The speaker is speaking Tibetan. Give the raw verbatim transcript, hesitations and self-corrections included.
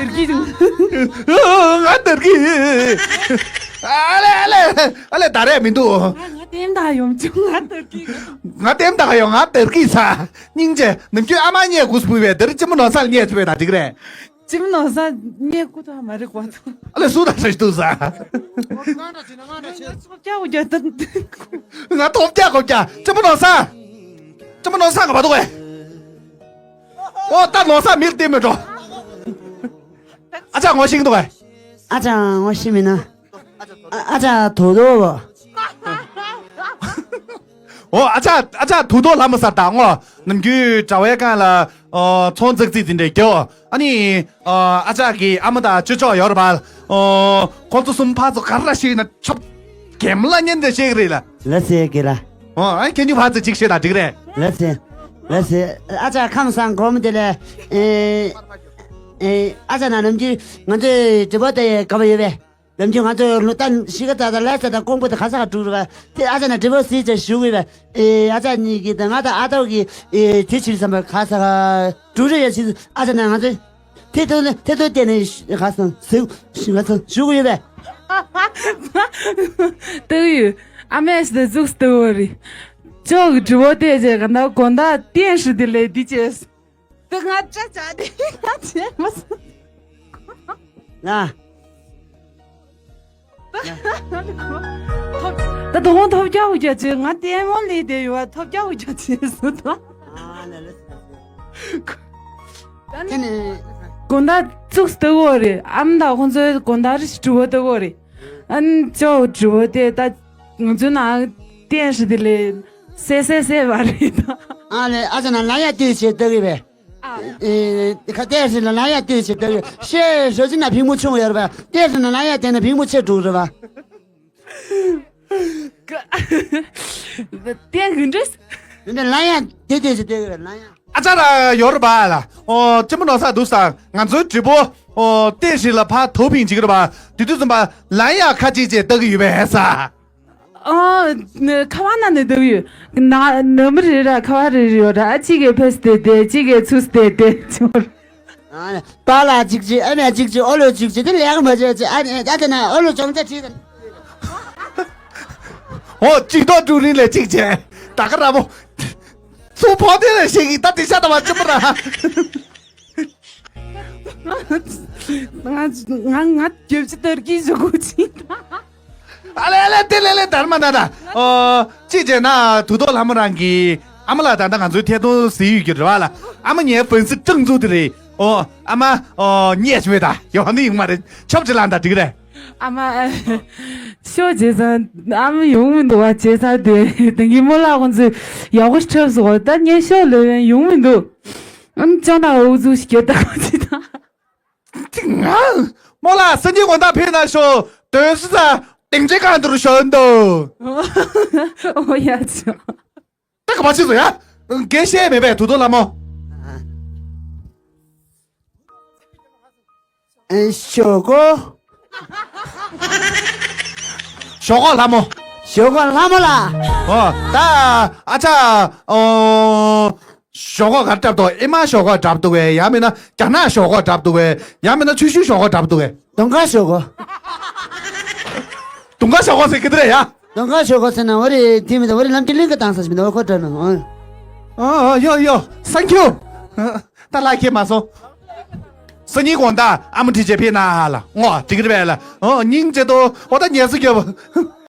དར་གི། ང་དར་གི། ཨ་ལེ་ཨ་ལེ་ཨ་ལེ། ད་རེས་མི་འདུག་ང་ང་ལྟེམ་ད་ཡོང་བྱུང་། ང་དར་གི། ང་ལྟེམ་ད་ཡོང་། ང་དར་གི་ས། སྙིང་རྗེ། ནམ་རྒྱུན་ཨ་མ་བརྙས་དགོས་སུ་བུས་པས། དེ་རིང་གཅེན་མོ་ནོར་བཟང་ལ་བརྙས་ཐུབ་པས། ད་འགྲིག་རེད། གཅེན་མོ་ནོར་བཟང་བརྙས་དགོས་ད་མ་རེད་གོ། ཨ་ལེ་སུ་དང་ས་ཞིག་འདུག་ས། ཐོབ་རྒྱག་གོ་རྒྱག་ད། ང་ཐོབ་རྒྱག་གོ་རྒྱག་གཅེན་མོ་ནོར་བཟང་། གཅེན་མོ་ནོར་བཟང་ག་པར་འདུག་གས། ཨོ་ད་ནོར་བཟང་མིར་བལྟས་མེད་འགྲོ། ཨ་ཅག་ངོ་ཤེས་འདུག་གས། ཨ་ཅག་ངོ་ཤེས་མིན་ན། ཨ་ཨ་ཅག་དོ་དོ་བོ། ཨོ་ཨ་ཅག་ཨ་ཅག་དོ་དོ་ལྷ་མོ་ཟེར་ད་ངོ་། ནམ་རྒྱུན་གྲྭ་བའི་སྒང་ལ་ཨོ་ཚོང་ཙག་ཙིག་དེ་འདྲས་རྒྱོ། ཨ་ནི་ཨོ་ཨ་ཅག་གི་ཨ་མ་དང་ཅོ་ཅོག་ཡོད་རེད་པ། ཨོ་ཁོང་ཚོ་གསུམ་ཕར་ཚུར་ག་རེ་ཞིག་ན་ཆོབ་གེམ་ལ་ཉན་དེ་ཤེས་ཀྱི་རེད་ལ། ལ་སེ་གི་ལ། ཨོ་ཨ་ཁྱེད་གཉིས་ཕར་ཚུར་ཅིག་བཤད་ད་འགྲིག་རེད། ལ་སེ། ལ་སེ། ཨ་ཅག་ཁམས་བཟང་གོམ་དེ་ལས། ཨེ། ཨེ། ཨ་ཅག་ན་ནམ་རྒྱུན་ང་ཚོའི་དྲི་བ་དེ་ག་པར་ཡོད་པས། ནམ་རྒྱུན་ང་ཚོ་ལོ་ལྟར་གཞིས་ཀ་ད་ད་ལས་ས་དང་ཀོང་པོ་དང་ག་ས་ག་འགྲོ་རུ་བ། དེ་ཨ་ཅག་ན་དྲི་བ་སྲིད་ཅེས་ཞུ་དགོས་པས། ཨེ་ཨ་ཅག་གཉིས་ཀྱིས་དང་ང་དང་ཨ་ཏོག་གིས་ཨེ་དེ་ཕྱིར་བསམ་པ་ག་ས་ག་འགྲོ་རེ་ཡ་ཕྱིར་ཨ་ཅག་ན་ང་ཚོ་དེ་ཐོག་ནས་དེ་ཐོག་བལྟས་ནས་ག་ས་ཟེར་ཞུ་ག་ས་ཞུ་དགོས་ཡོད་པས། ལྟ་གི་ཡོད། ཨ་མས་དེ་བཙུགས་ལྟ་གི་རེད། ཅོག་གི་དྲི་བ་དེ་རྗེས་ག་ན་དགོང་དག་བསྟན་ཧྲི་དེ་ལས་འདི་བྱས། དེ་ང་ཅག་ཅག་དེ་ང་བྱས་མ་སོང་། ལ། ད་དོ་དགོང་ཐོབ་རྒྱག་འུ་རྒྱག་བྱས། ང་ལྟད་མོ་ལས་དེ་ཡོད་ཐོབ་རྒྱག་འུ་རྒྱག་བྱས་སོང་ད། ཨ་ལ་ལ། དེ་ནས་དགོང་དག་བཙུགས་ལྟ་གོ་རེད། ཨ་མ་དང་ཁོང་ཚོའི་དགོང་དག་རེ་ཞིག་དྲི་བ་ལྟ་གོ་རེད། ཨ་ནི་ཅོག་དྲི་བ་དེ་ད་ང་ཚོའི་ནང་བསྟན་ཧྲི་དེ་ལས་སེ་སེ་སེ་བ་རེད་ད། ཨ་ལས་ཨ་ཅག་ན་ལ་ཡ་ལྟོས་བྱས་ལྟ་གི་བས། ཨ། ཨེ། ཁ་བསྟན་ཧྲི་ལ་ལ་ཡ་ལྟོས་བྱས་ལྟ་གི་བས། ཤེས་ཞོ་ཅི་ན་ཕིང་མོ་ཆུང་ཡོད་རེད་པ། བསྟན་ཧྲི་ན་ལ་ཡ་བསྟན་ན་ཕིང་མོ་ཆེ་འགྲོ་རེད་པ། བསྟན་གི་འདྲེས། འདི་ལ་ཡ་དེ་ལྟོས་བྱས་ལྟ་གི་བས་ལ་ཡ། ཨ་ཅག་ལ་ཡོད་རེད་པ་ལ། ཨོ་གཅེན་མོ་ནོར་བཟང་འདུག་ས། ང་ཚོའི་དྲི་བ་ཨོ་བསྟན་ཧྲི་ལ་ཕར་དོ་ཕིང་བྱེད་ཀྱི་རེད་པ། དེ་དུས་ཙམ་པ་ལ་ཡ་ཁ་ཅིག་ཅེས་ལྟ་གི་ཡོད་པས་ས། ཨོ། ཁ་བ་ན་ནས་འདུག་ཡོད། ན་ནམ་རེ་ར་ཁ་བ་རེ་རེ་ཡོད་ར། ཨ་གཅིག་གིས་ཕེས་ཏེ་བསྡད། གཅིག་གིས་ཚུར་བསྡད་དེ་ཅོར། ཨ་ནི་པཱ་ལགས་གཅིག་བྱས། ཨ་ནི་གཅིག་བྱས། ཨོ་ལོ་གཅིག་བྱས། དེ་ལས་ཀ་མ་བྱས་བྱས། ཨ་ནི་ད་དེ་ན་ཨོ་ལོ་ཅོང་ཙེ་བྲིས་དང་། ཨོ་གཅིག་ཐོག་དྲུག་རིང་ལས་གཅིག་བྱས། ད་ག་ར་མོ། ཚུར་ཕོག་དེ་ལས་ཤེས་ཀྱི་ད་དེ་ཤ་ད་བ་ཅི་མ་ར། ང་ང་ང་རྒྱབ་ཅི་ལྟར་གྱིས་བཞུགས་གོ་ཅི། ཨ་ལེ་ཨ་ལེ་དེ་ལེ་ལེ་དར་མ་ན་ད། ཨོ་ཅི་བྱས་ན་དུ་ཏོ་ལྷ་མོ་རང་གི་ཨ་མ་ལ་ད་ལྟ་ང་ཚོའི་ཐད་གཏོང་ཟེར་ཡོད་ཀྱི་རེད་བ་ལ། ཨ་མ་ངའི་ཕན་སི་ཀྲང་ཚུ་དེ་རེད། ཨོ་ཨ་མ་ཨོ་ཉེས་བྱས་ད་ཡོང་ནི་ཡོང་མ་རེད། ཆབ་ཅི་ལ་ད་འགྲིག་རེད། ཨ་མ་ཤོ་བྱས་ཙང་ཨ་མ་ཡོང་མི་འདུག་བ། བྱས་ཙང་དེ་དེང་གི་རྨོ་ལགས་ཁོང་ཚོས་ཡག་པོ་ཞིག་འཁྲབ་སོང་བ། ད་ངས་ཤོ་ལོས་ཡོང་མི་འདུག་ཨམ་ཅང་ད་འུ་ཚུགས་ཤིག་གྱོད་ད་ཁོ་ཅི་ད། རྨོ་ལགས་སང་ཉིན་དགོང་དག་ཕེབས་ན་ཤོ་དོན་སུ་ཚ་སྡིངས་ཆའི་སྒང་དུ་ཤོ་འདུག་ཨོ་ཡ་ཅང་། ད་ག་པ་ཕྱིན་སོང་ཡ། རྒན་བཤད་མེད་པས་དུ་ཏོ་ལྷ་མོ། ཨེ་ཞོག་ཁོག་ཞོག་ཁོག་ལྷ་མོ། ཞོག་ཁོག་ལྷ་མོ་ལ། ཨོ་ད་ཨ་ཅག་ཨོ། ཞོག་ཁོག་ག་འདྲ་འདུག་ཨེ་མ་ཞོག་ཁོག་འདྲ་འདུག་གས། ཡང་མིན་ན་རྒྱ་ནག་ཞོག་ཁོག་འདྲ་འདུག་གས། ཡང་མིན་ན་ཆུ་ཤུར་ཞོག་ཁོག་འདྲ་འདུག་གས། དུང་དཀར་ཞོག་ཁོག་དུང་དཀར་ཞོག་ཁོག་ཟེར་གི་འདུག་རེད་ཡ། དུང་དཀར་ཞོག་ཁོག་ཟེར་ན་འོ་རེད། དེ་མི་འདུག་འོ་རེད། ལམ་དེ་ལིང་གི་བཏང་ས་ཞིག་མི་འདུག་འོ་ཁོ་འདྲ་ན་འོ། ཨོ་ཨོ་ཡོ་ཡོ། Thank you། ད་ལག་ཁྱེར་མ་སོང་། སང་ཉིན་དགོང་དག་ཨ་མ་ཁྲིད་བྱས་ཕེབས་ན་ཧ་ལ་ངོ་འགྲིག་གི་རེད་པས་ལ། ཨོ་སྙིང་རྗེ་ཏོ། འོ་ད་ཉལ་སུ་རྒྱབ།